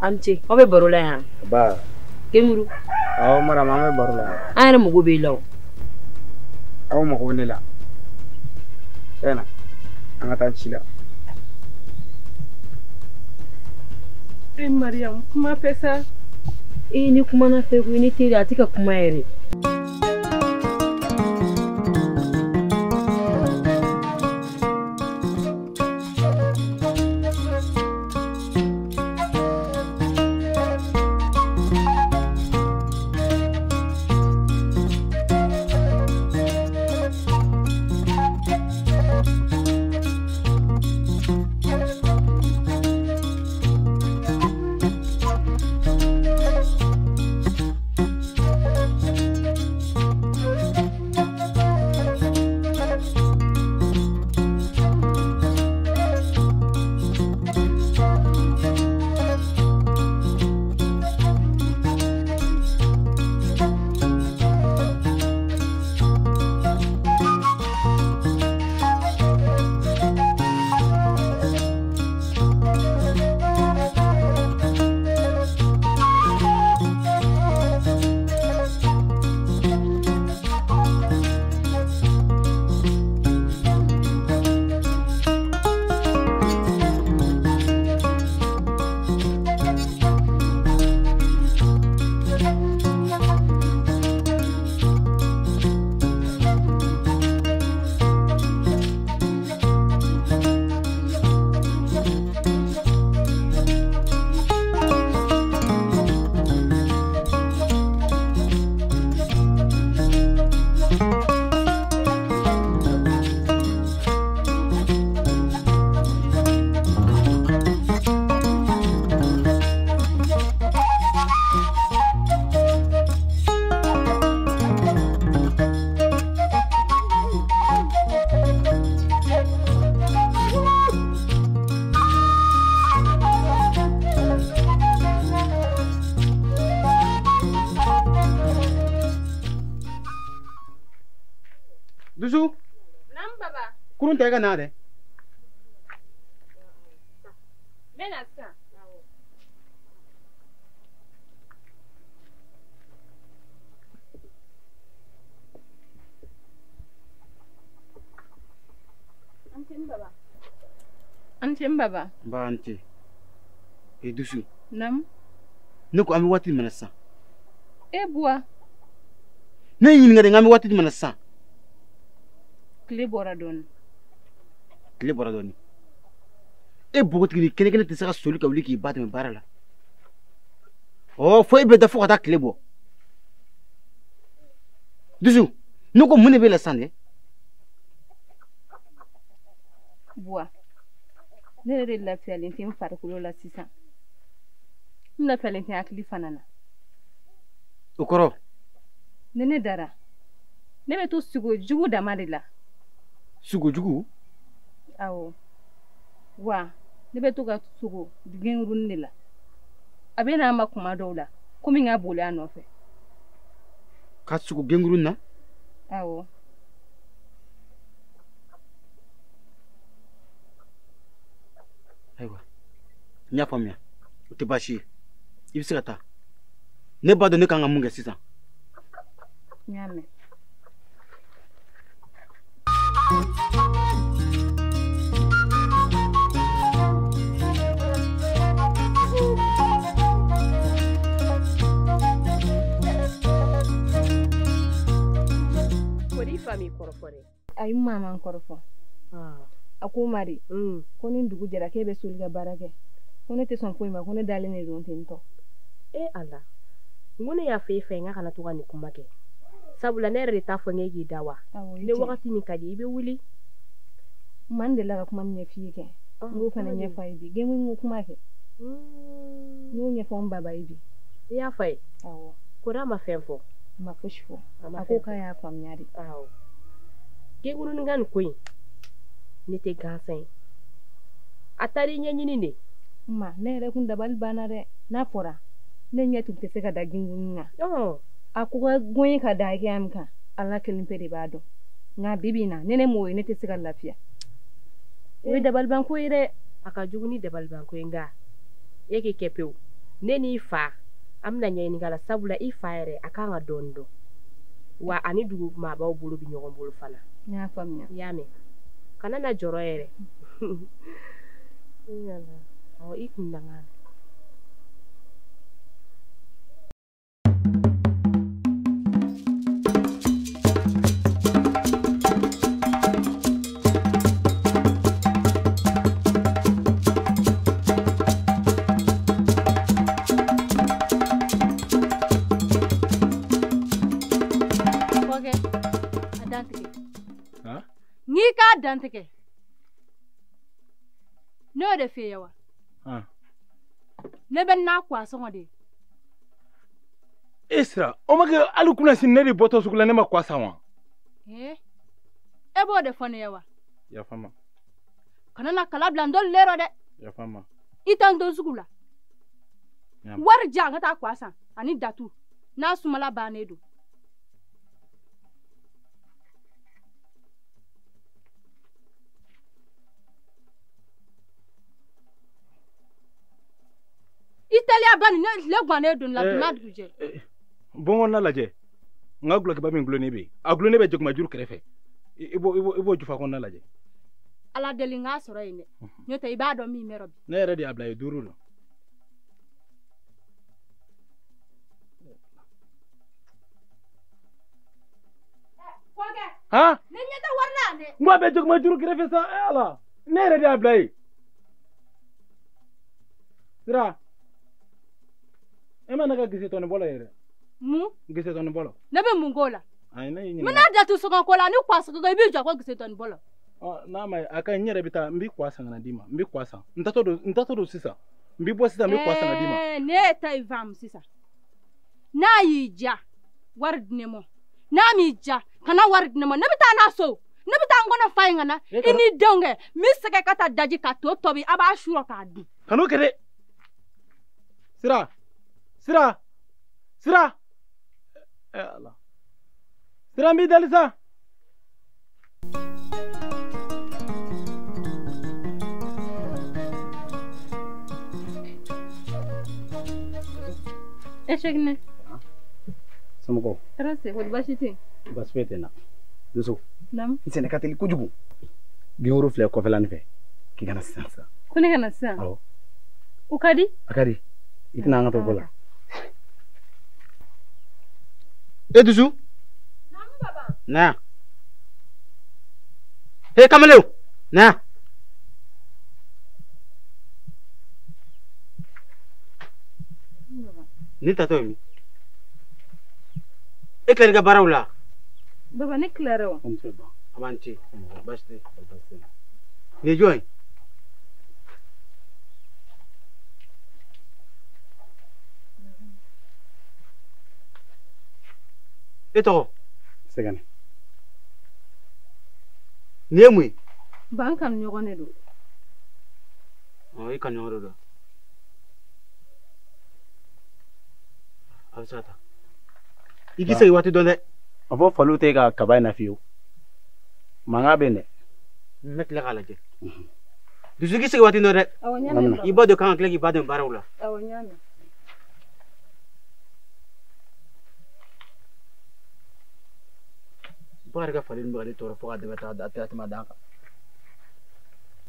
An ce aw bɛ baro la yan. Ba. Kemuru. Awɔ Mariam, an bɛ baro la. An yɛrɛ mago b'e la o. Aw mago bɛ ne la. Tiɲɛ na, an ka taa ci la. E Mariam, kuma fɛ sa. E ni kumana fɛ koyi, ne teri a tɛ ka kuma yɛrɛ. Dusu. Naamu baba. Kurun ta i ka na dɛ. N bɛ na sisan. An ce n baba. An ce n baba. Nba an ce. E Dusu. Naamu. Ne ko an bɛ waati jumɛn na sisan? E Buwa. Ne y'i ɲininka de, n k'an bɛ waati jumɛn na sisan? Tile bɔra dɔɔni. Tile bɔra dɔɔni. E npogotiginin kelen kelen tɛ se ka soli ka wuli k'i ba dɛmɛ baara la. Ɔ fo e bɛ da fo ka taa tile bɔ. Dusu, ne ko mun de b'e la sisan dɛ? Buwa, ne yɛrɛ de lafiyalen tɛ n farikolo la sisan. N lafiyalen tɛ hakili fana na. O kɔrɔ? Ni ne dara, ne bɛ to sugo jugu dama de la. Sugo jugu? Awɔ. Wa ne bɛ to ka sugo gengurunin de la. A bɛ n'a ma kuma dɔw la komi n ka boli a nɔfɛ. Ka sugo gengurunin na? Awɔ. Ayiwa, n y'a faamuya. O tɛ baasi ye. I bɛ se ka taa. Ne b'a dɔn ne kan ka mun kɛ sisan. N y'a mɛn. Kori fa m'i kɔrɔfɔ dɛ. Ayi, n maa ma n kɔrɔfɔ. A ko ma de ko ni dugu jɛra k'e bɛ soli ka baara kɛ, ko ne tɛ sɔn foyi ma, ko ne dalen de don ten tɔ. E Ala, n ko ne y'a fɔ e fɛ n k'a kana to ka nin kuma kɛ, sabula ne yɛrɛ de t'a fɔ n k'e k'i da wa. Ni wagati min ka di i bɛ wuli. Ma n delila ka kuma min ɲɛf'i ye kɛ, n k'o fana ɲɛfɔ a ye bi. Gengun ko kuma kɛ, n y'o ɲɛfɔ n baba ye bi. I y'a fɔ a ye? Awɔ. Kori a ma fɛn fɔ? A ma fosi fɔ. A ko k'a y'a faamuya de. Awɔ. Gengurunin ka nin ko in, ne tɛ gansan ye. A taara i ɲɛɲini de. Ma, ne yɛrɛ kun dabali banna dɛ. N'a fɔra ne ɲɛ tun tɛ se ka da gengurunin kan. A ko ka gɔɲɛ ka da hakɛya min kan, Ala kelen pe de b'a dɔn. Nka bi bi in na, ne ne m'o ye, ne tɛ se ka lafiya. O ye dabalibanko ye dɛ. A ka jugu ni dabalibanko ye, nka e k'i kɛ pewu. Ne n'i fa an bɛna ɲɛɲini k'a la sabula i fa yɛrɛ a kan ka dɔɔnin dɔn. Wa ani dugu maabaw bolo bɛ ɲɔgɔn bolo fana. N y'a faamuya. I y'a mɛn. Kana na jɔrɔ yɛrɛ. Awɔ i kun danga. N'i k'a dantigɛ ne y'o de f'e ye wa ne bɛ n'a kɔ a sɔngɔ de. E Sira o ma kɛ hali kunna sini ne de bɔtɔ sugu la ne ma kɔ san wa. E b'o de fɔ ne ye wa. Yafa n ma. Kana na kala bila n dɔli le rɔ dɛ. Yafa n ma. I tɛ n don sugu la. Wari di yan ka taa kɔ san ani datu n'a sumala bannen don. Italia bani ne tile guwannen don la bi n'a dugu jɛ. Bon kɔnɔna lajɛ n ka gulokiba min gulonnen bɛ yen a gulonnen bɛ jakumajuru kɛrɛfɛ i b'o jufa kɔnɔna lajɛ. Ala deli n k'a sɔrɔ yen dɛ n'o tɛ i b'a dɔn min bɛ yɔrɔ bi. Ne yɛrɛ de y'a bila yen 5 la. Kɔkɛ. Han. Ne ɲɛ tɛ wari la yan dɛ. N ko a bɛ jakumajuru kɛrɛfɛ sa ala ne yɛrɛ de y'a bila yen. Sira. E ma ne ka gese tɔni bɔlɔ yɛrɛ. Mun? Gese tɔni bɔlɔ. Ne bɛ mun k'o la? Ayi ne y'i ɲininka. N bɛna datu sɔgɔ ko la ni kwa sɔgɔ i b'i jɔ ko gese tɔni bɔlɔ. Ɔ n'a ma ye a ka ɲi n yɛrɛ bɛ taa n bɛ kwa san ka na d'i ma n bɛ kwa san n tatɔ don sisan n bɛ bɔ sisan n bɛ kwa san ka d'i ma. Ne ye ta in faamu sisan n'a y'i diya wari di ne ma n'a m'i diya kana wari di ne ma ne bɛ taa n'a so ne bɛ taa n kɔnɔ fa in ka na i n'i denw kɛ n bɛ sɛgɛ ka taa daji ka to tobi a b'a surɔ k'a dun. Kan'o kɛ dɛ. Sira. Sira Sira Ala Sira n b'i dali sa. E Seginɛ. Somɔgɔw. Tɔɔrɔ tɛ kɔri baasi tɛ yen. Baasi foyi tɛ n na. Dusu. Naamu. N sɛnɛ ka teli kojugu. Gengoro filɛ kɔfɛla nin fɛ k'i ka na sisan sisan. Ko ne ka na sisan. Awɔ. O ka di? A ka di. I tɛna an ka to bɔ la. E Dusu. Naamu baba. Na yan. He kamalenw na yan. Nin tatɔ ye min? E tilar'i ka baaraw la? Baba ne tilara o. A b'an ci. Baasi tɛ. Nin ye jɔn ye? E tɔgɔ? Sɛgɛnɛ. Nin ye mun ye? Ba n kanu ɲɔgɔn de don. Ɔ i kanu ɲɔgɔn de don. A bɛ se ka taa. I k'i segin waati dɔn dɛ. A fɔ faliw tɛ ka kaba in na fiyewu. Mankan bɛ yen dɛ. N bɛ tila k'a lajɛ. Dusu k'i segin waati dɔn dɛ. Awɔ n y'a mɛn. I ba dɔ kan ka tila k'i ba dɛmɛ baaraw la. Awɔ n y'a mɛn. Bakari ka fali ninnu bɛ ka ne tɔɔrɔ fo ka dɛmɛ taa a tɛmɛ a dan kan.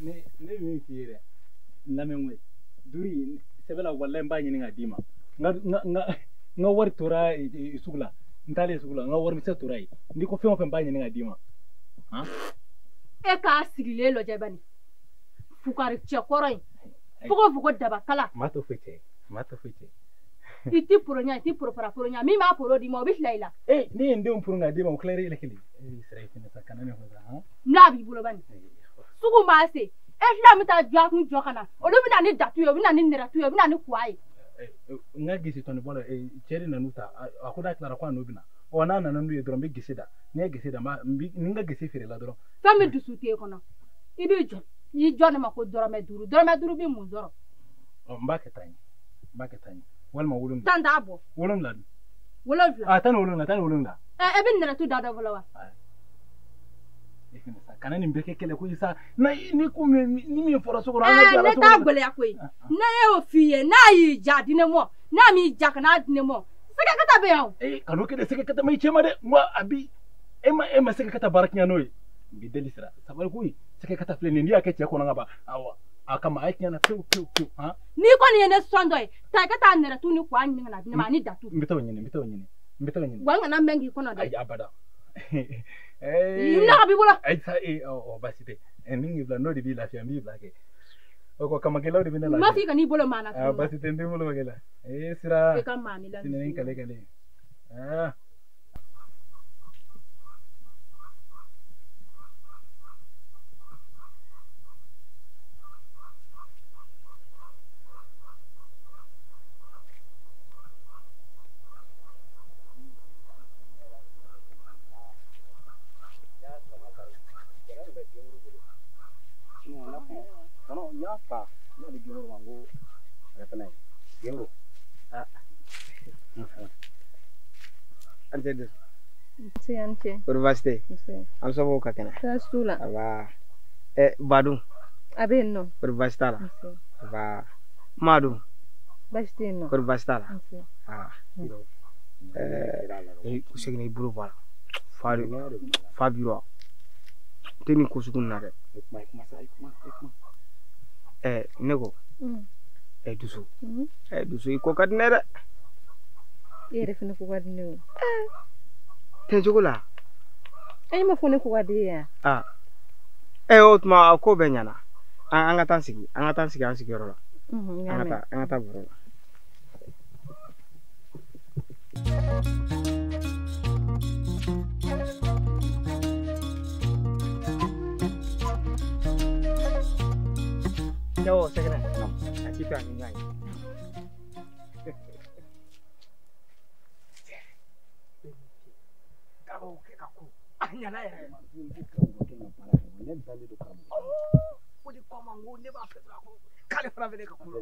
Ne bɛ min f'i ye dɛ n lamɛn koyi duuru in sɛbɛ la walayi n b'a ɲini k'a d'i ma n ka wari tora sugu la n taalen sugu la n ka warimisɛn tora yen n'i ko fɛn o fɛn n b'a ɲini k'a d'i ma. E k'a sigilen lajɛ bani fukari cɛkɔrɔ in fogofogo dabakala. Maa tɛ foyi cɛ maa tɛ foyi cɛ. I ti poro ɲa i ti poro fara poro ɲa min b'a poro d'i ma o bɛ tila i la. Ee ne ye n denw poro k'a d'i ma o tilara e la kelen. Ee Sira i fɛnɛ sa kana ne fɔ sa han. N'a b'i bolo bani sugu maa se e fila bɛ taa jɔ a kun jɔ ka na olu bɛ na ni datu ye u bɛ na ni nɛrɛtu ye u bɛ na ni kuwa ye. N ka gese tɔni bɔlɔ cɛ de nan'u ta a ko n'a tilara ko a n'u bɛ na ɔ n'a nana n'u ye dɔrɔn n bɛ gese da ni n ye gese da n ka gese feerela dɔrɔn. Fɛn min dusu t'e kɔnɔ i b'i jɔ i jɔ ne ma ko dɔrɔmɛ 5 dɔrɔmɛ 5 bɛ mun sɔrɔ. Ɔ n b'a kɛ tan ye n b'a kɛ tan ye walima 7. 10 t'a bɔ. 7 dun. 7. A 17 17. Ɛ e bɛ nɛrɛtu da dɔ fɔlɔ wa. Kana nin bɛɛ kɛ kɛlɛ ko ye sa ni ko ni min fɔra so kɔnɔ an ka bila ne t'a gɛlɛya koyi ne y'o f'i ye n'a y'i ja di ne ma N'a m'i ja ka n'a di ne ma. Sɛgɛ kata bɛ yan o. Ee kan'o kɛ dɛ, sɛgɛ kata ma i cɛ ma dɛ. N ko a bi e ma sɛgɛ kata baara tiɲɛ n'o ye. N b'i deli sira sabali koyi, sɛgɛ kata filɛ nin ye, n'i y'a kɛ cɛ kɔnɔ ka ban, awɔ a kama a ye tiɲɛ na pewu pewu pewu. Han, n'i kɔni ye ne sɔn dɔ ye, taa i ka taa nɛrɛtu ni kɔ ɲini ka na di ne ma ani datu. N bɛ taa o ɲini, n bɛ taa o ɲini, n bɛ taa o ɲini. Wa n kana mɛn k'i kɔnɔ dɛ. Ayi abada. I minɛ ka b'i bolo. Ayi sa, ee ɔ baasi tɛ. Ni n k'i bila n'o de b'i lafiya, n b'i bila kɛ. O kɔ kamakɛlaw de bɛ ne N lafiya. ma f'i ka n'i bolo maa na Ah, tuguni. baasi tɛ, n tɛ n bolo makɛ la. Ee sira. I ka maa ni la. Sinɛni kale kale. Ah. N y'a fa n y'ale Genguru ma n ko a ka taa n'a ye Genguru. Ah, An tɛ dusu. Nse an cɛ. Kɔri baasi tɛ? Nse. An somɔgɔw ka kɛnɛ? Baasi t'u la. Aba. Ba dun? A bɛ yen nɔ. Kɔri baasi t'a la? Nse. Aba. Ma dun? Baasi tɛ yen nɔ. Kɔri baasi t'a la? Nse. Ah. U seginna i bolo bɔ a la. Fa de fa b'i rɔ. N tɛ nin ko sugu ninnu na dɛ. Ne ko. Dusu. Dusu i ko ka di ne dɛ. I yɛrɛ fana ko ka di ne o. Tɛ cogo la. E ma fɔ ne ko ka di e ye yan. Ah. O tuma a ko bɛɛ ɲɛna. An ka taa sigi, an ka taa sigi an sigiyɔrɔ la. N y'a mɛn. An ka taa baro la. Cɛw sɛgɛrɛ. A k'i to a ni ɲɔgɔn ye. Kabaw kɛ ka ko. A ɲɛna yɛrɛ. Ne dalen don karamɔgɔ. O de ko ma n ko ne b'a fɛ dɔrɔn ko k'ale fana bɛ ne ka ko la.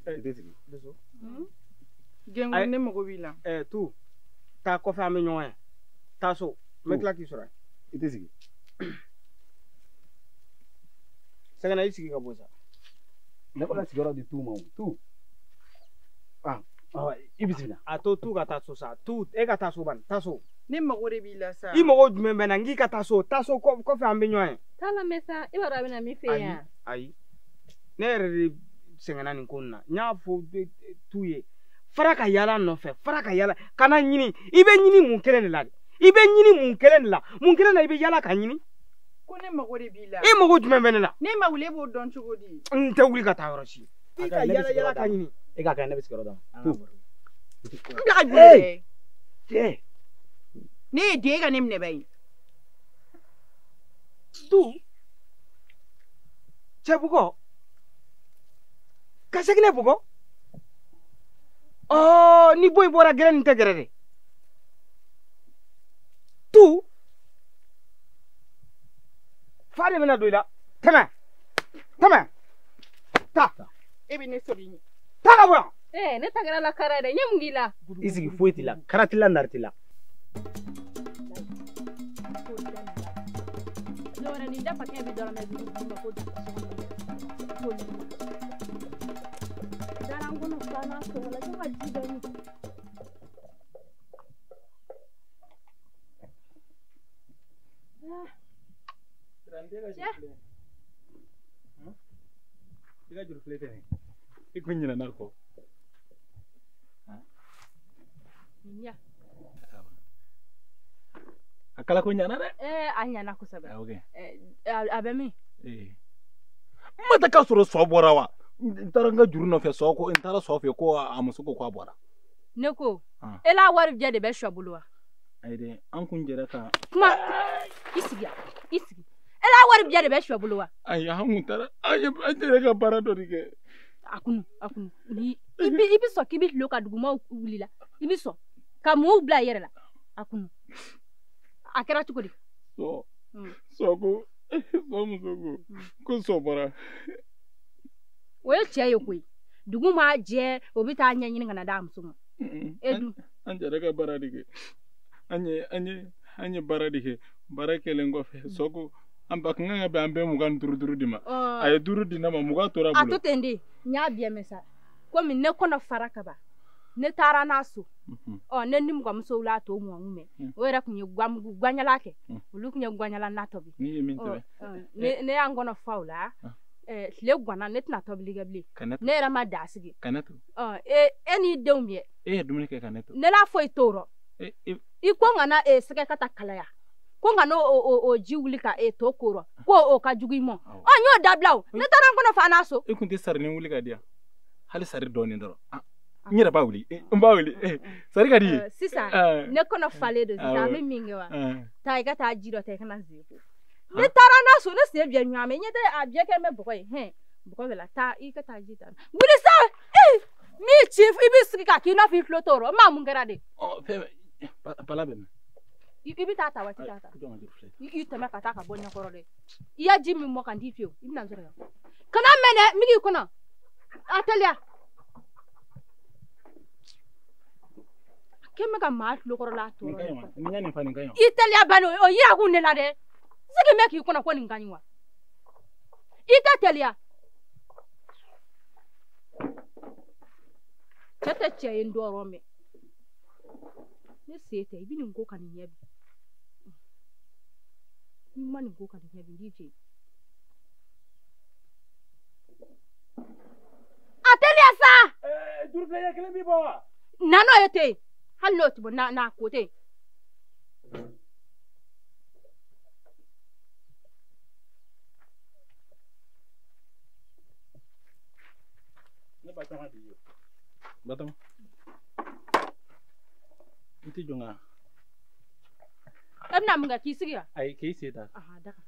I tɛ sigi. Dusu. Genguru ne mago b'i la. Tu taa kɔfɛ an bɛ ɲɔgɔn ye. Taa so. N bɛ tila k'i sɔrɔ yen. I tɛ sigi. Sɛgɛnna i sigi ka bɔ sa. Ne b'a sigiyɔrɔ di tu ma o. Tu. Ah, i bisimila. A to tu ka taa so sa. Tu e ka taa so bani. Taa so. Ne mago de b'i la sa. I mago jumɛn bɛ n na? N k'i ka taa so. Taa so kɔfɛ an bɛ ɲɔgɔn ye. Taa lamɛn sa, i b'a dɔn a bɛna min f'e ye yan. Ayi. Ne yɛrɛ de sɛgɛnna nin ko in na. N y'a fɔ tu ye. Fara ka yaala nɔfɛ, fara ka yaala. Kana ɲini. I bɛ ɲini mun kelen de la dɛ. I bɛ ɲini mun kelen de la. Mun kelen na i bɛ yaala ka ɲini. Ko ne mago de b'i la. E mago jumɛn bɛ ne la? Ne ma wuli e b'o dɔn cogo di? N tɛ wuli ka taa yɔrɔ si. I ka yaala yaala ka ɲini. E k'a kɛ ne bɛ sigiyɔrɔ d'a ma. Tu. N bila ka joli dɛ. Cɛ. Ne ye den e ka ne minɛ ba ye. Tu. Cɛ bugɔ. Ka segin ne bugɔ. Ɔɔ ni boyi bɔra gɛrɛ nin tɛ gɛrɛ dɛ. Tu. Fa de bɛna don i la. Tɛmɛ. Tɛmɛ. Taa. E bɛ ne sɔrɔ i ɲɛ. Taa ka bɔ yan. Ne ta kɛra la kara ye dɛ. N ye mun k'i la? I sigi foyi t'i la. Kara t'i la, nari t'i la. Dɔwɛrɛ ni dafa kɛ bɛ dɔrɔmɛ duuru d'i ma ko dara n kɔnɔ filanan sɔngɔ la ko ka ji dɔ min. I ka juru filɛ tɛ nin ye. I kun ɲinɛna kɔ. Ɲa. A kala ko ɲana dɛ. A ɲana kosɛbɛ. Awɔ kɛ. A bɛ min? N ma taa k'a sɔrɔ sɔ bɔra wa? N taara n ka juru nɔfɛ sɔ ko n taara sɔ fɛ ko a muso ko k'a bɔra. Ne ko e la wari jɛ de bɛ sɔ bolo wa? Ayi dɛ, an kun jɛra ka. Kuma i sigi yan, i sigi. E la wari jɛ de bɛ sɔ bolo wa? Ayi an kun taara an jɛra ka baara dɔ de kɛ. A kunu a kunu ni i bɛ sɔn k'i bɛ tulo ka dugumaw wuli la, i bɛ sɔn ka mun bila i yɛrɛ la. A kunu a kɛra cogo di? Sɔ sɔ ko sɔ muso ko ko sɔ bɔra. O ye cɛ ye koyi. Dugu ma jɛ o bɛ taa ɲɛɲini ka na d'a muso ma. E dun? An jɛra ka baara de kɛ. An ye baara de kɛ. Baara kɛlen kɔfɛ sɔ ko An ba kun kan ka bɛn an bɛɛ 25 de ma. A ye 5 di ne ma, 20 tora bolo. A to ten de, n y'a bɛɛ mɛn sa. Komi ne kɔnɔ fara ka ban. Ne taara n'a so. Ɔ ne ni mɔgɔmusow la to mɔn mɛn. O yɛrɛ kun ye guamugu guaɲala kɛ. Olu kun ye guaɲala na tobi. N'i ye min sɛbɛn. Ne y'an kɔnɔ fa o la. Tile guanna ne tɛna tobili kɛ bilen. Ne yɛrɛ ma da sigi. Ka ne to. E n'i denw bɛ. E ye dumuni kɛ ka ne to. Ne la foyi t'o rɔ. I ko n kana sɛgɛ ka taa kalaya. Ko n kana o ji wuli ka to ko rɔ. Ko o ka jugu i ma. Ɔ n y'o dabila o. Ne taara n kɔnɔ fa n'a so. E kun tɛ sarini wuli ka di yan. Hali sari dɔɔnin dɔrɔn. N yɛrɛ b'a wuli. N b'a wuli. Sari ka di ye. Sisan ne kɔnɔ falen don sisan an bɛ min kɛ wa. Taa i ka taa ji dɔ ta i kana sen ko. Ne taara n'a so ne sen bɛ ɲaamɛ ɲɛ tɛ a bɛɛ kɛ n bɛ bɔgɔ ye hɛn bɔgɔ bɛ la taa i ka taa ji ta. Wuli sa min ci i b'i sigi k'a k'i n'a fɔ i tulo t'o rɔ n m'a mun kɛra de. Ɔ fɛn bala bɛ min. I bɛ taa ta wa i tɛ taa ta. I tɛmɛ ka taa ka bɔ ɲɛkɔrɔ dɛ. I ya ji min mɔ ka n t'i fiyewu i bɛna n sɔrɔ yan. Kana mɛn dɛ min k'i kɔnɔ a teliya. Kɛ bɛ ka maa tulokɔrɔla tɔɔrɔ. Nin ka nin fa nin ka ɲi. I teliya bani o yira kun ne la dɛ. Sigi mɛ k'i kɔnɔ ko nin ka ɲi wa. I tɛ teliya. Cɛ tɛ cɛ ye n dɔrɔn mɛ. Ne se tɛ i bɛ nin ko ka nin ɲɛ bi. N'i ma nin ko ka nin ɲɛ bi n b'i fɛ. A teliya sa. Juru filɛ ɲɛ kelen b'i bɔ wa. Na n'o ye ten. Hali n'o tɛ bɔ na ko ten. Ne Batɔma de ye. Batɔma. N tɛ jɔn ka. E bɛna mun kɛ k'i sigi wa? Ayi k'i sen ta. Daga.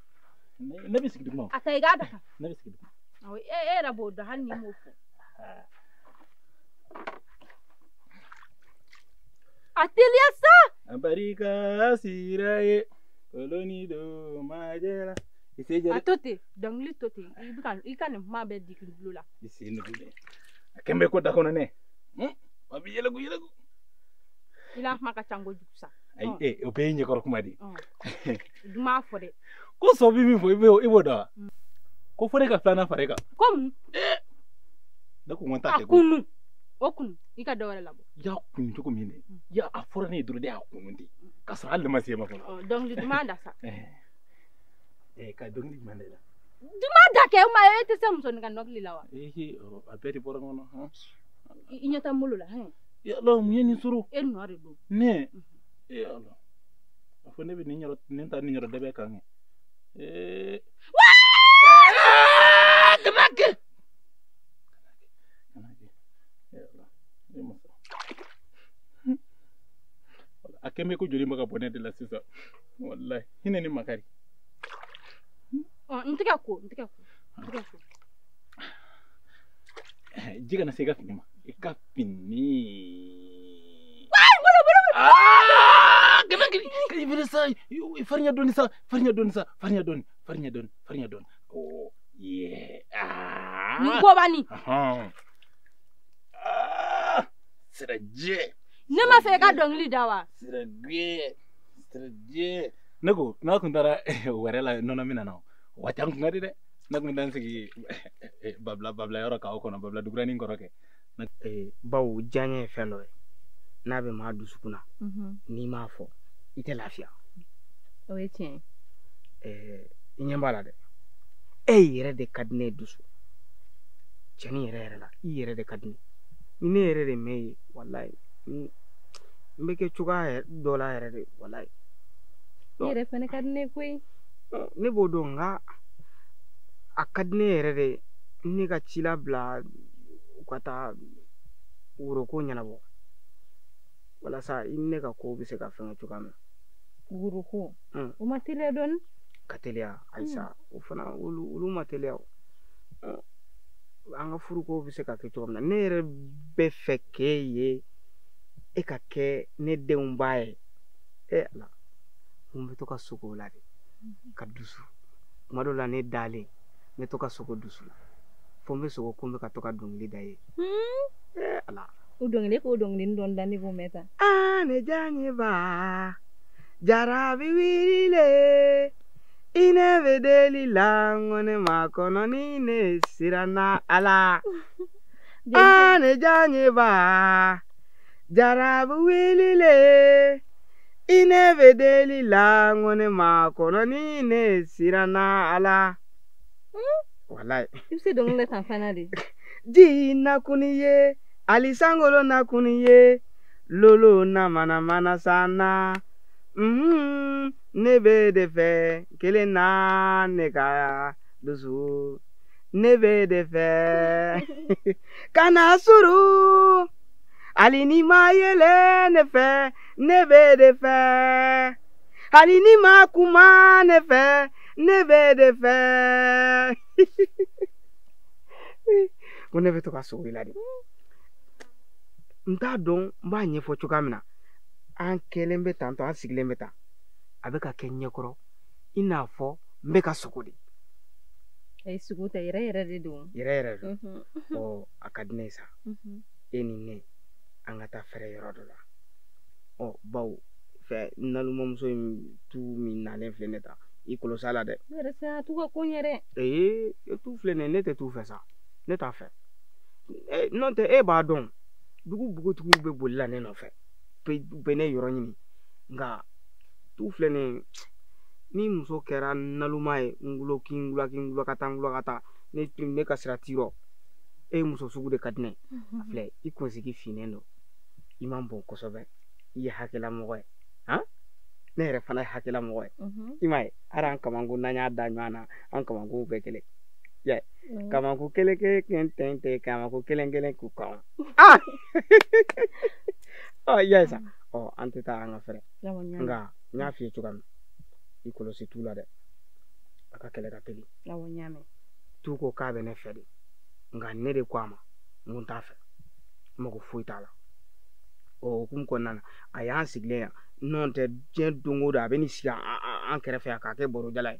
Ne bɛ sigi duguma. A ta i k'a daga. Ne bɛ sigi duguma. Awɔ e yɛrɛ b'o dɔn hali n'i m'o fɔ. A teliya sa. A barika sira ye koloni do majɛra. I se jɛra. A to ten dɔnkili to ten i bɛ ka i ka nin kuma bɛɛ digi n tulo la. I sen nugulen. A kɛn bɛ ko da kɔnɔ nɛ. A bɛ yɛlɛgu yɛlɛgu. I la kuma ka ca kojugu sa. Ayi o bɛɛ ye ɲɛkɔrɔ kuma de ye. Du m'a fɔ dɛ. Ko sɔ bɛ min fɔ i b'o dɔn wa? Ko fo ne ka filanan fara e kan. Ko mun? Ne ko n ko n t'a kɛ. A kunu. O kunu i ka dɔ wɛrɛ labɔ. I y'a kun cogo min dɛ. I y'a a fɔra ne ye dɔrɔn ne y'a kunu ten. K'a sɔrɔ hali ne ma se e ma fɔlɔ. Dɔnkili duman da sa. Ka dɔnkili jumɛn da i la? Duman da kɛ o ma e tɛ se musonin ka dɔnkili la wa? A bɛɛ de bɔra ɲɔgɔn na. I ɲɛ tɛ n bolo la hɛn. Yala mun ye nin sɔrɔ? E nɔ de don. Ne? Ala. A fɔ ne bɛ nin yɔrɔ nin ta nin yɔrɔ dɛbɛ kan kɛ. Kana kɛ. Kana kɛ. Ala. Ne ma sɔn. A kɛn bɛ ko joli bɛ ka bɔ ne de la sisan. Walayi hinɛ ni makari. N tɛgɛ ko n tɛgɛ ko n tɛgɛ ko. Ji kana se i ka fini ma. I ka fini. Bolo bolo. Kana kɛ i bɛ sa farinya dɔɔni sa farinya dɔɔni sa farinya dɔɔni farinya dɔɔni farinya dɔɔni. Oh yeah. Nin ko b'a nin. Sira jɛ. Ne ma fɛ i ka dɔnkili da wa? Sira jɛ sira jɛ. Ne ko n'a kun taara wɛrɛ la nɔnɔ min na o waati an kun ka di dɛ. Ne kun bɛ taa n sigi babila yɔrɔ k'aw kɔnɔ babila duguranin kɔrɔ kɛ. Bawo diyaɲɛ ye fɛn dɔ ye n'a bɛ maa dusukun na n'i m'a fɔ i tɛ lafiya. O ye tiɲɛ ye. I ɲɛ b'a la dɛ. E yɛrɛ de ka di ne dusu. Cɛnni yɛrɛ yɛrɛ la i yɛrɛ de ka di ne. Ni ne yɛrɛ de mɛn ye walayi n bɛ kɛ cogoya dɔ la yɛrɛ de walayi. I yɛrɛ fana ka di ne koyi. Ne b'o dɔn nka a ka di ne yɛrɛ de ne ka ci labila u ka taa woroko ɲɛnabɔ walasa i ni ne ka ko bɛ se ka fɛngɛ cogoya min na. Woroko? O ma teliya dɔɔni? Ka teliya ayisa o fana olu ma teliya o. An ka furuko bɛ se ka kɛ cogo min na ne yɛrɛ bɛ fɛ k'e ye e ka kɛ ne denw ba ye. E Ala n bɛ to ka sogo o la de ka dusu kuma dɔw la ne dalen n bɛ to ka sogo dusu la fo n bɛ sogo ko n bɛ ka to ka dɔnkili da ye. Ala. O dɔnkili k'o dɔnkilinin dɔɔni da ne k'o mɛn tan. Ne diyaɲɛ ba jarabi wililen I ne bɛ deli la n ko ne ma kɔnɔ ni ne siranna Ala. A ne diyaɲeba jarabi wulile. I ne bɛ deli la n ko ne ma kɔnɔ ni ne siranna Ala. Walayi. I bɛ se dɔnkili la tan fana de. Ji nakuni ye ali sankolo nakuni ye lolo na mana mana sanna. Ne bɛ de fɛ kelen na ne ka dusu ne bɛ de fɛ kana suru hali ni ma yɛlɛ ne fɛ ne bɛ de fɛ hali ni ma kuma ne fɛ ne bɛ de fɛ. Ko ne bɛ to ka sogo i la de. N t'a dɔn n b'a ɲɛfɔ cogoya min na. An kɛlen bɛ tantɔ an sigilen bɛ tan a bɛ ka kɛ ɲɛkɔrɔ i n'a fɔ n bɛ ka sogo de. Ayi sogo tɛ yɛrɛ yɛrɛ de don. Yɛrɛ yɛrɛ don. Ɔ a ka di ne ye sa. E ni ne an ka taa fɛrɛ yɔrɔ dɔ la. Ɔ bawo fɛ nalomamuso in tu min nalen filɛ ne ta i kɔlɔsi a la dɛ. Ne yɛrɛ sa tu ka ko ɲɛ dɛ. Ee tu filɛ nin ye ne tɛ tu fɛ sa ne t'a fɛ. N'o tɛ e b'a dɔn dugu npogotigiw bɛ boli la ne nɔfɛ. Bɛ ne yɔrɔ ɲini nka tu filɛ nin ni muso kɛra naloma ye n k'i n gula ka taa n gula ka taa ne ka sira t'i rɔ e muso sugu de ka di ne ye. A filɛ i kunsigi finnen don i man bon kosɛbɛ i ye hakɛlamɔgɔ ye han ne yɛrɛ fana ye hakɛlamɔgɔ ye i m'a ye hali an kamakun n'an y'a da ɲɔgɔn na an kamakunw bɛɛ kelen yɛ kamakun kelen kelen tɛn tɛn kamakun kelen kelen k'u kan ah ɔ i y'a ye sa ɔ an tɛ taa an ka fɛrɛ nka n y'a f'i ye cogoya min i kɔlɔsi tu la dɛ a ka kɛlɛ ka teli. Tu ko k'a bɛ ne fɛ de nka ne de ko a ma n ko n t'a fɛ n mago foyi t'a la. Ɔ o hukumu kɔnɔna na a y'an sigilen yan n'o tɛ diɲɛ don o don a bɛ n'i sigi an kɛrɛfɛ yan k'a kɛ barojala ye.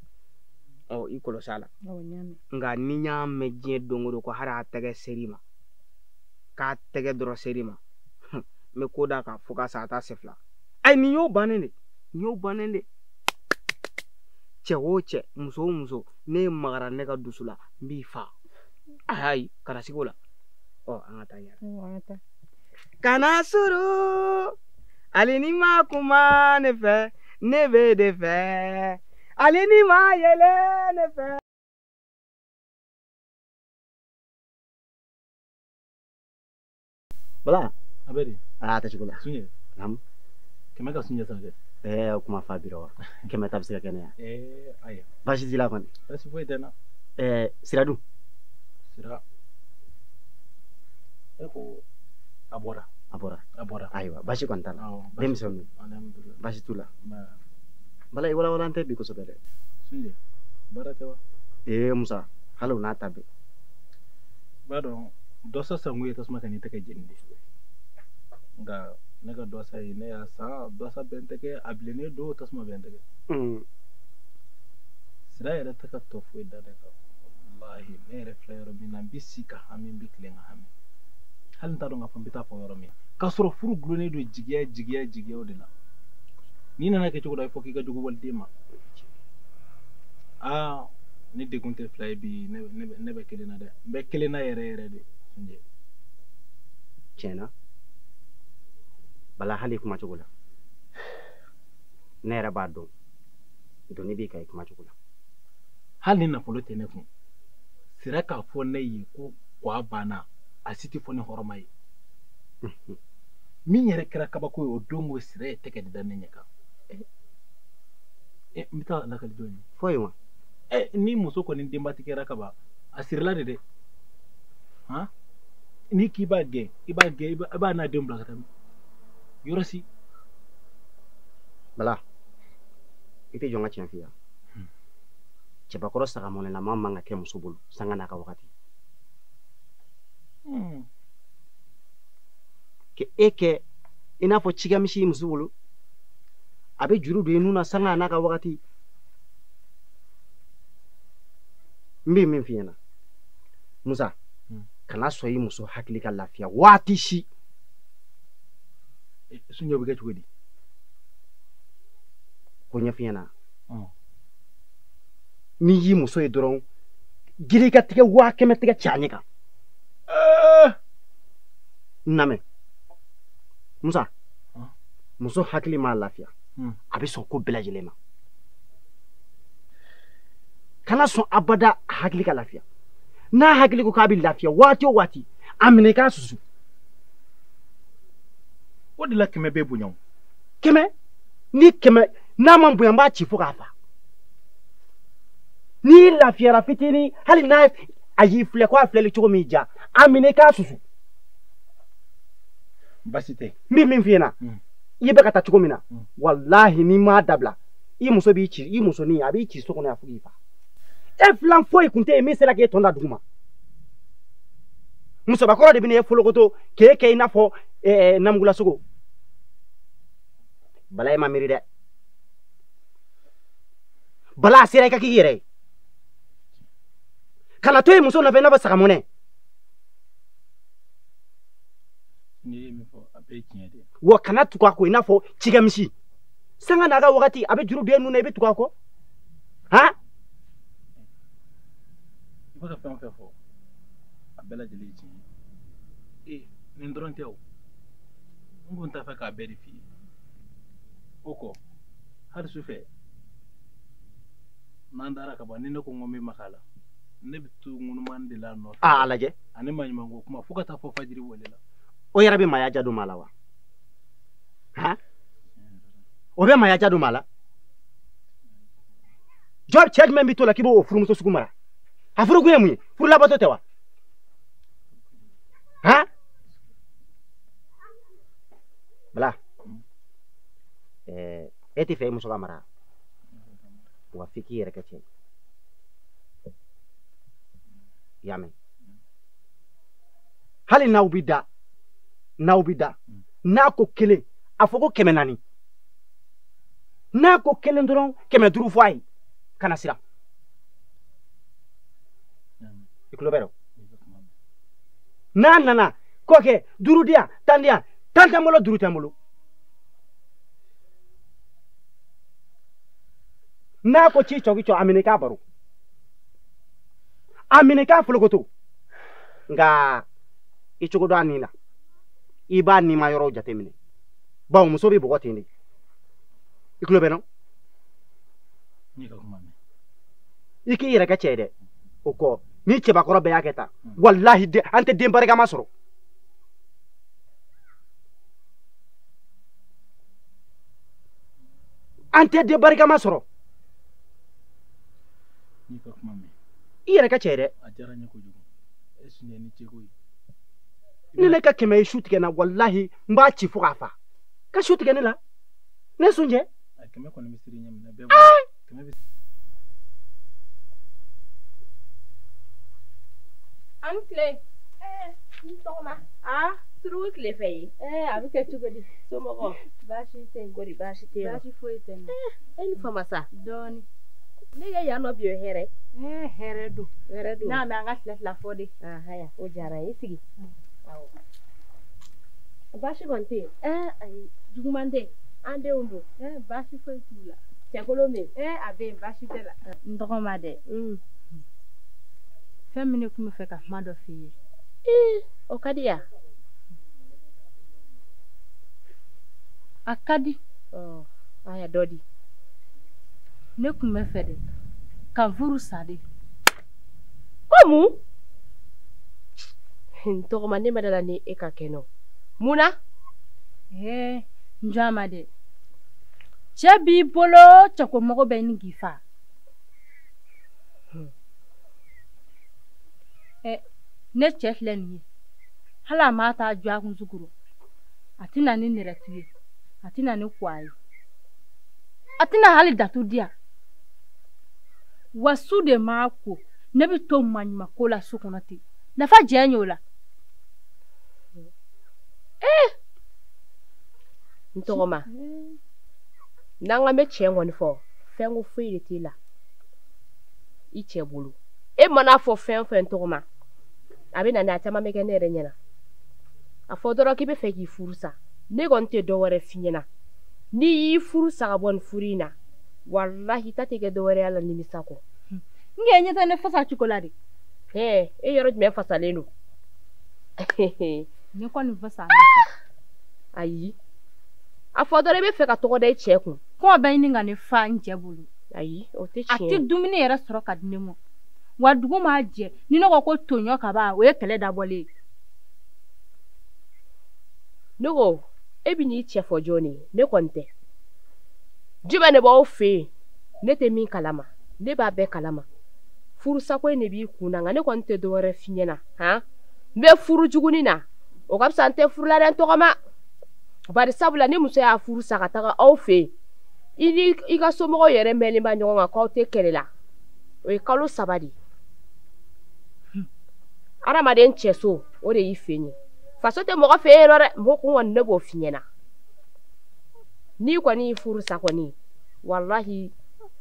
Ɔ i kɔlɔsi a la nka ni n y'a mɛn diɲɛ don o don ko hali a tɛgɛ ser'i ma k'a tɛgɛ dɔrɔn ser'i ma n bɛ ko d'a kan fo ka sa a t'a sen fila. Ayi nin y'o bannen de nin y'o bannen de. Cɛ o cɛ muso o muso ne magara ne ka dusu la n b'i fa. Ayi kana sigi o la. Ɔ an ka taa ɲɛ. Kana suru hali ni ma kuma ne fɛ ne bɛ de fɛ hali ni ma yɛlɛ ne fɛ. Bala. A bɛ di. Aa tɛ cogo la. Sunjɛ. Naamu. Kɛmɛ ka sunjɛ san kɛ. O kuma fa bira wa. Kɛmɛ ta bɛ se ka kɛ ne ya. Ayiwa. Baasi t'i la kɔni. Baasi foyi tɛ n na. Sira dun. Sira. E ko a bɔra. A bɔra. A bɔra. Ayiwa baasi kɔni t'a la. Denmisɛnw dun. Alhamdulilayi. Baasi t'u la. Bala i walawala tɛ bi kosɛbɛ dɛ. Sunjɛ baara tɛ wa. Musa hali o n'a ta bɛɛ. I b'a dɔn dɔsa sango ye tasuma ka n'i tɛgɛ jeni de. Nka ne ka dɔsa ye ne y'a san dɔsa bɛ n tɛgɛ a bilennen don tasuma bɛ n tɛgɛ. Sira yɛrɛ tɛ ka tɔ foyi da ne kan walahi ne yɛrɛ filɛ yɔrɔ min na n bɛ si ka hami n bɛ tilen ka hami hali n t'a dɔn k'a fɔ n bɛ taa fɔ yɔrɔ min k'a sɔrɔ furu gulonnen don jigiya jigiya jigiyaw de la n'i nana kɛ cogo dɔ a bɛ fɔ k'i ka jugu waliden ma aa ne degun tɛ fila ye bi ne bɛ kelen na dɛ n bɛ kelen na yɛrɛ yɛrɛ de Sunjɛ. Tiɲɛ na Bala hali kuma cogo la ne yɛrɛ b'a dɔn doni b'i kan i kuma cogo la. Hali ni nafolo tɛ ne kun sira k'a fɔ ne ye ko kwa banna a si tɛ fɔ ni hɔrɔma ye. Min yɛrɛ kɛra kabako ye o don o sira ye tɛgɛ de da ne ɲɛ kan. N bɛ taa lakali jɔn ye. Fɔ ye wa. Ni muso kɔni denbatigi kɛra kaban a sirila de dɛ. Han n'i k'i b'a gɛn i b'a gɛn i b'a n'a denw bila ka taa yɔrɔ si. Bala i tɛ jɔ n ka tiɲɛ f'i ye. Cɛbakɔrɔ sagamɔnɛlama man ka kɛ muso bolo sanga n'a ka wagati. Ke e kɛ i n'a fɔ cikɛmisi muso bolo a bɛ juru don i nun na sanga n'a ka wagati. N bɛ min f'i ɲɛna Musa kana sɔn i muso hakili ka lafiya waati si. Sunjɛ bɛ kɛ cogo di? Ko ɲɛf'i ɲɛna. N'i y'i muso ye dɔrɔn giri ka tigɛ 100 tigɛ cɛ a ɲɛ kan. N lamɛn Musa, muso hakili m'a lafiya, a bɛ sɔn ko bɛɛ lajɛlen ma. Kana sɔn abada a hakili ka lafiya. N'a hakili ko k'a bɛ lafiya waati o waati, a minɛ i k'a susu. O de la 100 bɛ bonya o. 100 ni 100 n'a ma bonya n b'a ci fo k'a fa. N'i lafiyara fitinin, hali n'a a y'i filɛ ko a filɛli cogo m'i diya, a minɛ i k'a susu. Baasi tɛ. N bɛ min f'i ɲɛna, i bɛ ka taa cogo min na, walahi n'i m'a dabila, i muso b'i ci, i musonin a b'i ci so kɔnɔ yan fo k'i fa. E filan foyi kun tɛ yen min sera k'e tɔn da dugu ma. Musobakɔrɔ de bɛ n'e folokoto k'e kɛ i n'a fɔ namugulasogo. Bala e ma miiri dɛ. Bala a sera i ka k'i yɛrɛ ye. Kana to yen muso nɔfɛ i n'a fɔ sagamɔnɛ. N'i ye min fɔ a bɛɛ ye tiɲɛ de ye. Wa kana tugu a kɔ i n'a fɔ cikɛmisi. Sanga n'a ka wagati a bɛ juru don e nun na i bɛ tugu a kɔ. Han? I bɛ ka fɛn o fɛn fɔ a bɛɛ lajɛlen ye tiɲɛ ye. Ee nin dɔrɔn tɛ o. N kun t'a fɛ k'a bɛɛ de f'i ye. O kɔ hali sufɛ n'an dara ka ban ni ne ko n ko n bɛ maga a la, ne bɛ to ŋunuman de la a nɔfɛ. A lajɛ. Ani maɲumanko kuma fo ka taa fɔ fajiri wele la. O yɛrɛ bɛ maaya ja don maa la wa? Han? O bɛ maaya ja don maa la? Jɔ cɛ jumɛn bɛ to la k'i b'o furumuso sugu mara? A furukun ye mun ye? Furu labato tɛ wa? Han? Bala, e tɛ fɛ i muso ka mara? Wa f'i k'i yɛrɛ kɛ cɛ ye. I y'a mɛn? Hali n'aw bɛ da, n'aw bɛ da, n'a ko 1, a fɔ ko 400. N'a ko 1 dɔrɔn, 500 fɔ a ye. Kana siran. I tulo bɛ dɔn? N'a nana k'o kɛ 5 di yan, 10 di yan, 10 tɛ n bolo, 5 tɛ n bolo. N'a ko ci cɔki cɔ, a minɛ i k'a baro. A minɛ i k'a folokoto. Nka i cogo dɔn a nin na. I b'a nima yɔrɔw jateminɛ. Bawo muso bɛ bɔgɔ ten de. I tulo bɛ n na? I k'i yɛrɛ kɛ cɛ ye dɛ. O kɔ ni cɛbakɔrɔ bɛɛ y'a kɛ tan, walahi an tɛ den barikama sɔrɔ. An tɛ den barikama sɔrɔ. I yɛrɛ kɛ cɛ ye dɛ. A diyara n ye kojugu. E sunjɛ ni cɛko ye. Ni ne ka 100 ye su tigɛ n na, walahi n b'a ci fo k'a fa. Ka su tigɛ ne la. Ne sunjɛ. A 100 kɔni bɛ siri ɲɛ minɛ bɛɛ b'a. 100 bɛ. An tile. N tɔgɔma. Suruku tile fɛ ye. A bɛ kɛ cogo di? Somɔgɔw. Baasi tɛ yen. Kɔri baasi tɛ yen. Baasi foyi tɛ n na. E ni fama sa. Dɔɔni. Ne ye yan nɔ bi o hɛrɛ. Hɛrɛ don. Hɛrɛ don. N'a mɛn an ka fila fila fɔ de. Haya, o diyara n ye. I sigi. Awɔ. Baasi kɔni tɛ yen. Ayi, juguman tɛ. An denw don. Baasi foyi t'u la. Cɛkolon bɛ yen. A bɛ yen, baasi tɛ la. N tɔgɔma dɛ. Fɛn min ne tun bɛ fɛ ka kuma dɔ f'i ye. O ka di ya? A ka di. Aya dɔ di. Ne tun bɛ fɛ de ka n furu sa de. Ko mun? N tɔgɔma ne ma da la ni e ka kɛ nɔ. Mun na? N jɔ a ma dɛ. Cɛ b'i bolo, cɛko mago bɛ ɲini k'i fa. Ne cɛ filɛ nin ye, hali a m'a ta jɔ a kun sukoro, a tɛna ni nɛrɛtu ye, a tɛna ni kuwa ye, a tɛna hali datu di yan. Wa su de m'a ko, ne bɛ to maɲumanko la so kɔnɔ ten. Nafa jɛn y'o la. N tɔgɔma, n'an k'an bɛ tiɲɛ kɔni fɔ, fɛn ko foyi de t'e la i cɛ bolo. E mana fɔ fɛn o fɛn tɔgɔma, a bɛ na ni a caman bɛ kɛ ne yɛrɛ ɲɛna. A fɔ dɔrɔn k'i bɛ fɛ k'i furu sa. Ne kɔni tɛ dɔ wɛrɛ f'i ɲɛna. N'i y'i furu sa ka bɔ nin furu in na, walahi ta tɛ kɛ dɔ wɛrɛ y'a la nimisa kɔ. N k'e ɲɛ tɛ ne fasa cogo la de. E yɔrɔ jumɛn fasalen don? Ne kɔni fasa. Ayi. A fɔ dɔrɔn i bɛ fɛ ka tɔgɔ da i cɛ kun. Kɔngɔ bɛ ɲini ka ne fa n cɛ bolo. Ayi, o tɛ tiɲɛ. A tɛ dumuni yɛrɛ sɔrɔ ka di ne ma. Wa dugu maa jɛ ni ne ko ko toɲɔ kaba o ye kɛlɛ dabɔlen ye. Ne ko e bɛ n'i cɛ fɔ jɔn ye? Ne kɔni tɛ. Jumɛn de b'aw fɛ yen? Ne tɛ min kalama. Ne b'a bɛɛ kalama. Furusako in de b'i kun na nka ne kɔni tɛ dɔwɛrɛ f'i ɲɛna. Han? N bɛ furu juguni na. O ka fisa n tɛ furu la dɛ n tɔgɔma. Bari sabula ni muso y'a furu sa ka taga aw fɛ yen, i ni i ka somɔgɔw yɛrɛ mɛnlen ba ɲɔgɔn kan k'aw tɛ kɛlɛ la. O ye kalo 3 de ye. Hadamaden cɛso o de y'i fɛ yen. Faso tɛ mɔgɔ fɛ yen nɔ dɛ, mɔgɔ kun kɔni ne b'o f'i ɲɛna. N'i kɔni y'i furu sa kɔni, walahi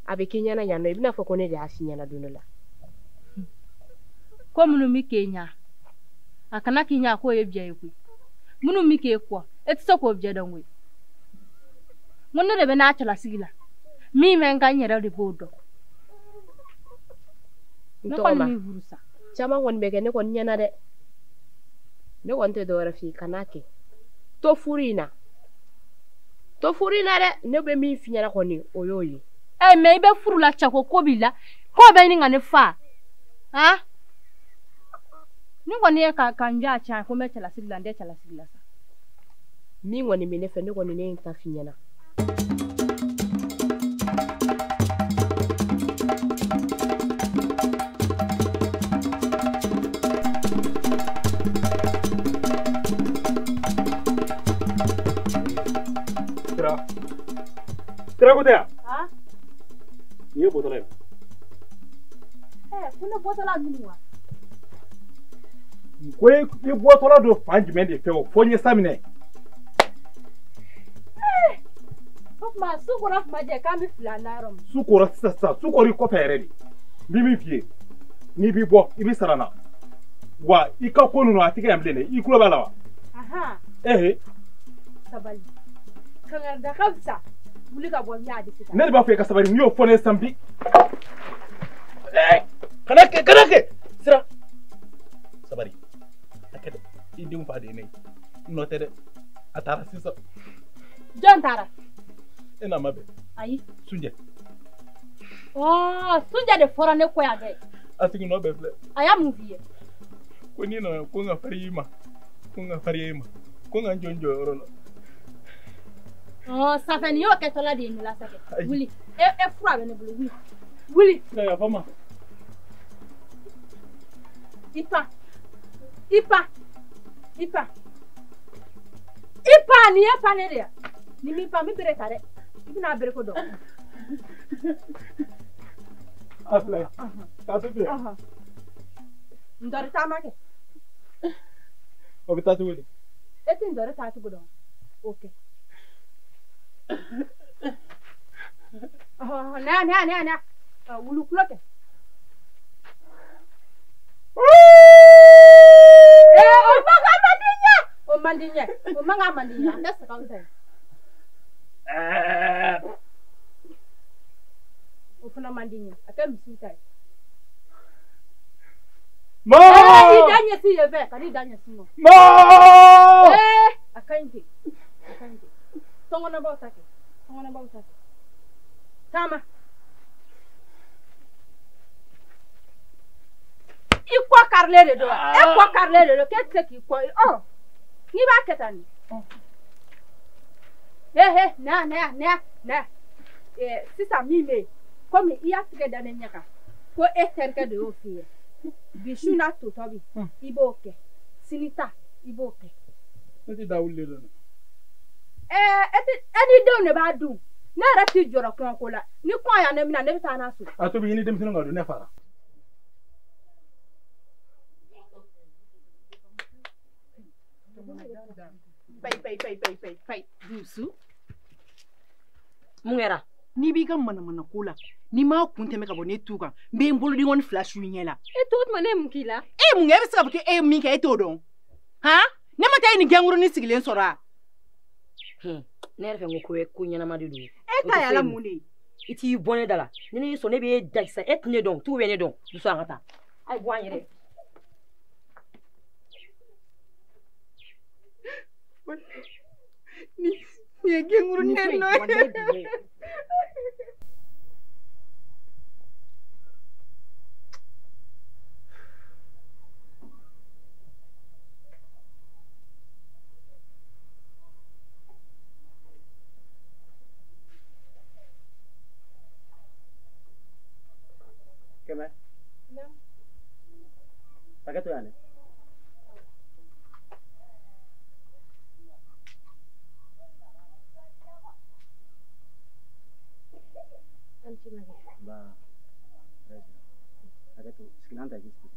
a bɛ k'i ɲɛna yan nɔ, i bɛna fɔ ko ne de y'a f'i ɲɛna don dɔ la. Ko minnu bɛ k'e ɲa, a kana k'i ɲa k'o ye biɲɛ ye koyi. Minnu bɛ k'e kɔ, e tɛ se k'o biɲɛ dɔn koyi. N ko ne de bɛ n'a cɛlasigi la, min bɛ n kan n yɛrɛ de b'o dɔn. Ne kɔni b'i furu sa. Caman kɔni bɛ kɛ ne kɔni ɲɛna dɛ. Ne kɔni tɛ dɔwɛrɛ f'i ye, kan'a kɛ. To furu in na. To furu in na dɛ, ne bɛ min f'i ɲɛna kɔni o y'o ye. Mɛ i bɛ furu la cɛko ko b'i la, k'o bɛ ɲini ka ne fa. Han? Ni kɔni ye ka n jɔ a tiɲɛ ko n bɛ cɛlasigi la, n tɛ cɛlasigi la sa. Min kɔni bɛ ne fɛ, ne kɔni ne ye n ta f'i ɲɛna. Sira ko tɛ yan? Nin ye bɔtɔla ye. Ko ne bɔtɔla minnu wa? Ko i bɔtɔla don fan jumɛn de fɛ o? Fo n ye sa minɛ. O tuma su kora tuma jɛ k'an bɛ fili an na yɔrɔ min. Su kora sisan sisan, su kora i kɔfɛ yɛrɛ de. N bɛ min f'i ye, n'i b'i bɔ i bɛ sara n na. Wa i ka ko ninnu a tɛ kɛ yan bilen dɛ, i tulo b'a la wa? Sabali. Kangari ka fisa. Wuli ka bɔ n y'a di sisan. Ne de b'a fɔ i ka sabali, n'i y'o fɔ ne ye sisan bi. Kana kɛ, kana kɛ. Sira. Sabali. A kɛ dɛ. I denw fa de ye ne ye. N nɔ tɛ dɛ. A taara sisan. Jɔn taara? E n'a ma bɛn. Ayi. Sunjɛ. Sunjɛ de fɔra ne kɔ yan dɛ. A sigi nɔ bɛɛ filɛ. A y'a mun f'i ye? Ko n'i nana ko n ka farinya i ma. Ko n ka farinya i ma. Ko n ka n jɔ n jɔyɔrɔ la. Safɛ nin y'o kɛtɔla de ye ne la Safɛ. Wuli. E fura bɛ ne bolo, wuli. Wuli. Yafa ma. I pan. I pan. I pan. I pan, nin ye pan ne de ye. Ni m'i pan, n bɛ bere ta dɛ. I bɛna bere ko dɔn. A filɛ. K'a to ten. N dɔri taama kɛ. O bɛ taa cogo di? E tɛ n dɔri taa cogo dɔn. O kɛ. Na na na na. Wulu kulo kɛ. O man ka man di ɲɛ. O man di ɲɛ. O man ka man di ɲɛ. A tɛ sagaw ta ye. O fana man di ɲɛ. A tɛ misiw ta ye. Ma! I da ɲɛsin yen fɛ, ka n'i da ɲɛsin ma. Ma! A ka ɲi ten. A ka ɲi ten. Tɔnkɔnɔbaw ta kɛ. Tɔnkɔnɔbaw ta kɛ. Taama. I kɔ karilen de don wa? E kɔ karilen de don k'e tɛ se k'i kɔ. N'i b'a kɛ tan nin. Na na na na. Sisan min bɛ yen, komi i y'a tigɛ da ne ɲɛ kan, ko e terikɛ de y'o f'i ye. Bi su n'a totɔ bi, i b'o kɛ. Sini ta, i b'o kɛ. Ne tɛ da wuli de dɔn. E ni denw de b'a dun. Ne yɛrɛ t'i jɔrɔ kɔngɔ ko la. Ni kɔngɔ y'a ne minɛ, ne bɛ taa n'a so. A tobi i ni denmisɛnninw ka dun, ne fara. Payi payi payi payi payi payi. Dusu. Mun kɛra? N'i b'i ka manamana ko la, n'i m'a kun tɛmɛ ka bɔ ne tu kan, n bɛ n bolodenkɔni 2 su i ɲɛ la. E to tuma ne ye mun k'i la? E ye mun kɛ? E bɛ se k'a fɔ k'e ye min kɛ e t'o dɔn. Han? Ne ma taa e ni gɛnkurunin sigilen sɔrɔ a? Ne yɛrɛ fɛ n ko ko ɲɛnama de don. E ta y'a la mun de ye? I t'i bɔ ne da la ni ne y'i sɔn ne b'e da sisan e tɛ ne dɔn tu bɛ ne dɔn dusu an ka taa ayi bɔ an yɛrɛ. Ni ye genkuruni de nɔ ye. Kɛmɛ. Hakɛ to yan dɛ. Ba, hakɛ to sigilan ta i k'i sigi.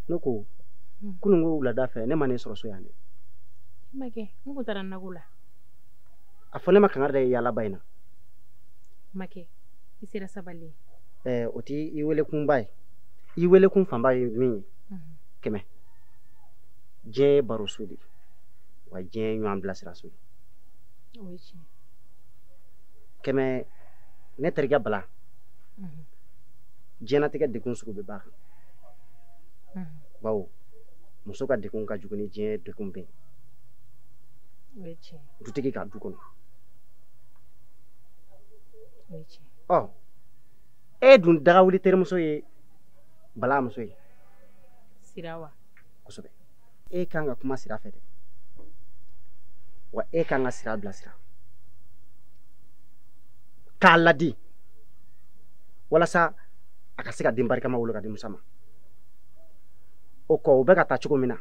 Ne ko kunun ko wulada fɛ ne ma ne sɔrɔ so yan dɛ. Makɛ, n kun taara nakɔ la. A fɔ ne ma kangari da ye yaala ba in na. Makɛ, i sera sabali ye. O t'i i welekunba ye. I welekun fanba ye min ye. Kɛmɛ. Diɲɛ ye baroso de ye. Wa diɲɛ ye ɲɔgɔn bilasiraso ye. O ye tiɲɛ. Kɛmɛ, ne terikɛ Bala. Diɲɛnatigɛ degun sugu bɛɛ b'a kan. Bawo muso ka degun ka jugu ni diɲɛ degun bɛɛ ye. Dutigi ka du kɔnɔ. Ɔ e dun dagawuli terimuso ye Bala muso ye. Sira wa? Kosɛbɛ. E kan ka kuma Sira fɛ dɛ. Wa e kan ka Sira bilasira. K'a ladi walasa a ka se ka den barikama wolo ka di Musa ma. O kɔ u bɛ ka taa cogo min na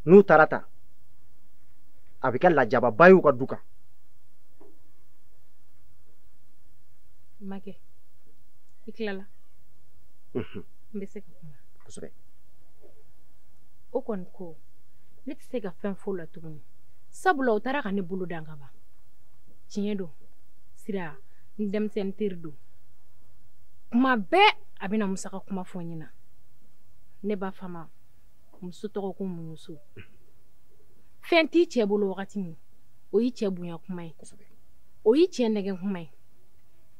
n'u taara ta a bɛ kɛ lajababa ye u ka du kan. Makɛ, i tilala? N bɛ se ka kuma. Kosɛbɛ. O kɔni ko ne tɛ se ka fɛn fɔ o la tuguni sabula o taara ka ne bolo dan ka ban. Tiɲɛ don Sira n denmisɛnnin teri don. Kuma bɛɛ a bɛna Musa ka kuma fɔ n ɲɛna. Ne b'a fama muso tɔgɔ ko muso. Fɛn t'i cɛ bolo wagati min o y'i cɛ bonya kuma ye. O y'i cɛ nɛgɛn kuma ye.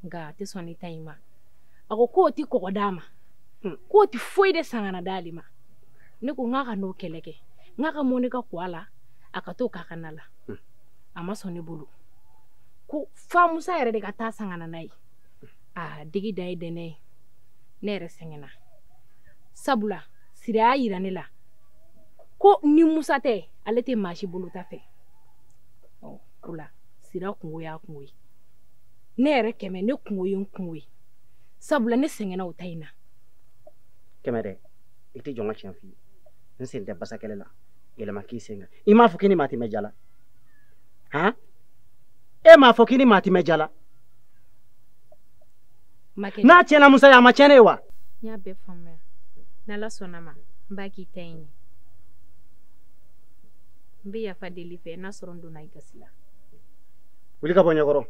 Nka a tɛ sɔn ne ta in ma. A ko k'o tɛ kɔgɔ d'a ma. K'o tɛ foyi de san ka na d'ale ma. Ne ko n k'a ka n'o kɛlɛ kɛ. N k'a ka mɔni ka ko a la a ka t'o k'a ka na la. A ma sɔn ne bolo. Ko fa Musa yɛrɛ de ka taa san ka na n'a ye. A digi da ye dɛnɛ ye. Ne yɛrɛ sɛgɛnna. Sabula Sira y'a yira ne la ko ni Musa tɛ ale tɛ maa si bolo ta fɛ. Ɔ o la Sira kungo y'a kungo ye. Ne yɛrɛ Kɛmɛ ne kungo ye n kungo ye. Sabula ne sɛgɛnna o ta in na. Kɛmɛ dɛ, i tɛ jɔ n ka tiɲɛ f'i ye. N sen tɛ basa kɛlɛ la. Yɛlɛma k'i sen kan. I m'a fɔ k'i ni maa tɛ mɛn ja la. Han? E m'a fɔ k'i ni maa tɛ mɛn ja la. N'a tiɲɛna Musa ye a ma tiɲɛ ne ye wa? N y'a bɛɛ faamuya. N'Ala sɔnna ma n b'a k'i ta in ye. N bɛ yafa deli fɛ n'a sɔrɔ n donna i gasi la. Wuli ka bɔ ɲɛkɔrɔ.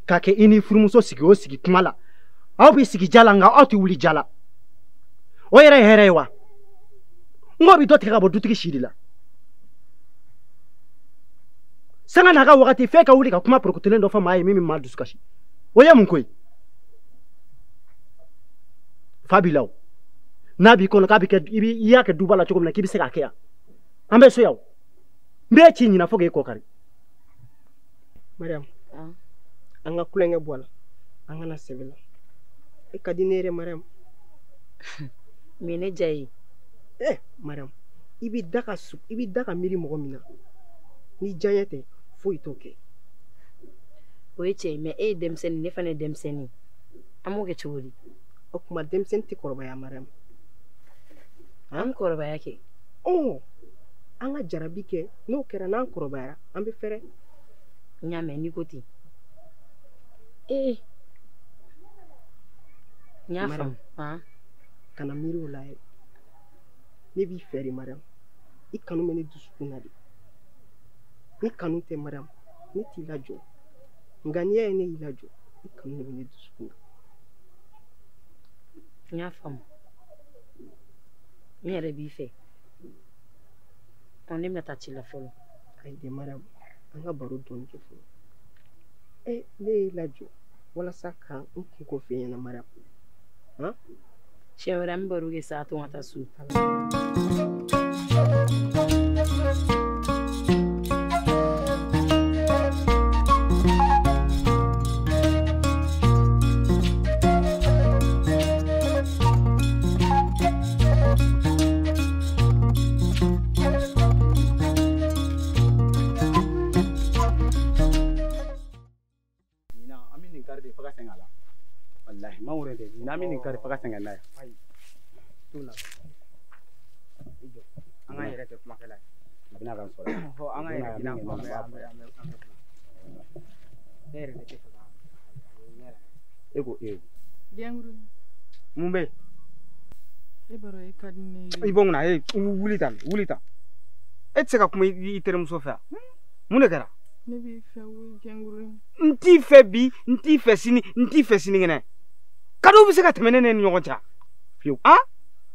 K'a kɛ i ni furumuso sigi o sigi kuma la aw bɛ sigi ja la nka aw tɛ wuli ja la. O yɛrɛ ye hɛrɛ ye wa? N ko bɛ dɔ tigɛ ka bɔ dutigi si de la. Sanga n'a ka wagati f'e ka wuli ka kuma porokotolen dɔ fɔ maa ye min bɛ maa dusu kasi. O ye mun ko ye? Fa b'i la o. N'a b'i kɔnɔ k'a bɛ kɛ i y'a kɛ duba la cogo min na k'i bɛ se k'a kɛ yan. An bɛ so yan o. N b'e ci ɲina fo k'e kɔ kari. Mariam, an ka kulonkɛ bɔ a la. An kana sɛbɛ la. E ka di ne yɛrɛ Mariam. Mais ne diya ye. Mariam, i bɛ da ka su i bɛ da ka miiri mɔgɔ min na. Ni diyaɲɛ tɛ foyi t'o kɛ. O ye tiɲɛ ye mais e ye denmisɛnnin ne fana ye denmisɛnnin. An b'o kɛ cogo di? O tuma denmisɛnnin tɛ kɔrɔbaya Mariam. An bɛ kɔrɔbaya kɛ. Ɔ an ka jarabi kɛ n'o kɛra n'an kɔrɔbayara an bɛ fɛrɛ. N y'a mɛn n'i ko ten. N y'a faamu. Kana miiri o la yɛrɛ. Ne b'i fɛ de Mariam. I kanu bɛ ne dusukun na de. Ni kanu tɛ Mariam, ne t'i lajɔ. Nka n'i y'a ye ne y'i lajɔ, i kanu de bɛ ne dusukun na. N y'a faamu. N yɛrɛ b'i fɛ. Ne bɛna taa ci la fɔlɔ. Ayi de Mariam, an ka baro dɔɔni kɛ fɔlɔ. Ne y'i lajɔ walasa ka n kunko f'e ɲɛna Mariam. Han? Siɲɛ wɛrɛ an bɛ baro kɛ sa, a to n ka taa so. An k'an yɛrɛ kɛ kumakɛla ye. A bɛna k'an sɔrɔ. An k'an yɛrɛ kɛ i n'a fɔ an bɛ kuma. Ne yɛrɛ de tɛ fɛ ka a ye ɲɛ la. E ko e. Gɛnkuru. Mun bɛ yen? E b'a dɔn e ka di ne ye. I bɔ n kunna e wuli tan wuli tan. E tɛ se ka kuma i terimuso fɛ wa? Mun de kɛra? Ne b'i fɛ o Gɛnkuru. N t'i fɛ bi, n t'i fɛ sini, n t'i fɛ sinikɛnɛ. Cadeau bɛ se ka tɛmɛ ne ni ɲɔgɔn cɛ fiyewu. Han?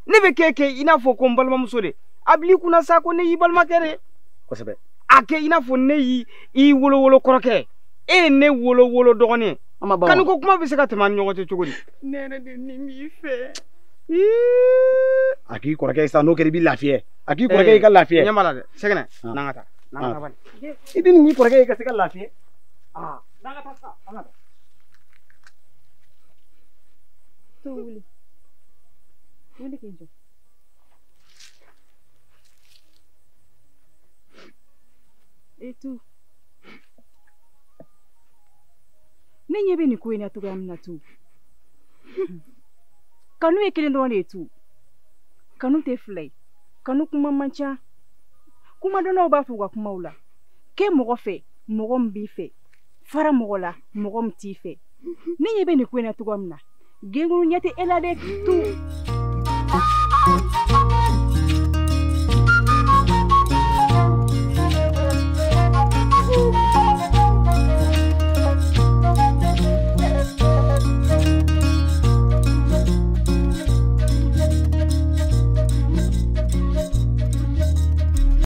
Ne bɛ kɛ i n'a fɔ ko n balimamuso de. A bil'i kunna sa ko ne y'i balimakɛ de. Kosɛbɛ. A kɛ i n'a fɔ ne y'i wolo kɔrɔkɛ. E ye ne wolo dɔgɔnin ye. Kanuko kuma bɛ se ka tɛmɛ an ni ɲɔgɔn cɛ cogo di? Ne yɛrɛ de ni b'i fɛ. A k'i kɔrɔkɛ ye sa, n'o kɛra i b'i lafiya. A k'i kɔrɔkɛ i ka lafiya. Ɲɛ b'a la dɛ. Sɛgɛnɛ, n'an ka taa. N'an ka taa bani. I bɛ nin k'i kɔrɔkɛ ye i ka se ka lafiya. N'an ka taa sa, an ka taa. To wuli. Wuli k'i jɔ. E tu. Ne ɲɛ bɛ nin ko in na cogoya min na tu. Kanu ye kelen dɔrɔn de ye tu. Kanu tɛ fila ye. Kanu kuma man ca. Kumadɔnnaw b'a fɔ u ka kumaw la. Kɛ mɔgɔ fɛ, mɔgɔ min b'i fɛ. Fara mɔgɔ la, mɔgɔ min t'i fɛ. Ne ɲɛ bɛ nin ko in na cogoya min na. Gɛnkuru ɲɛ tɛ e la dɛ tu.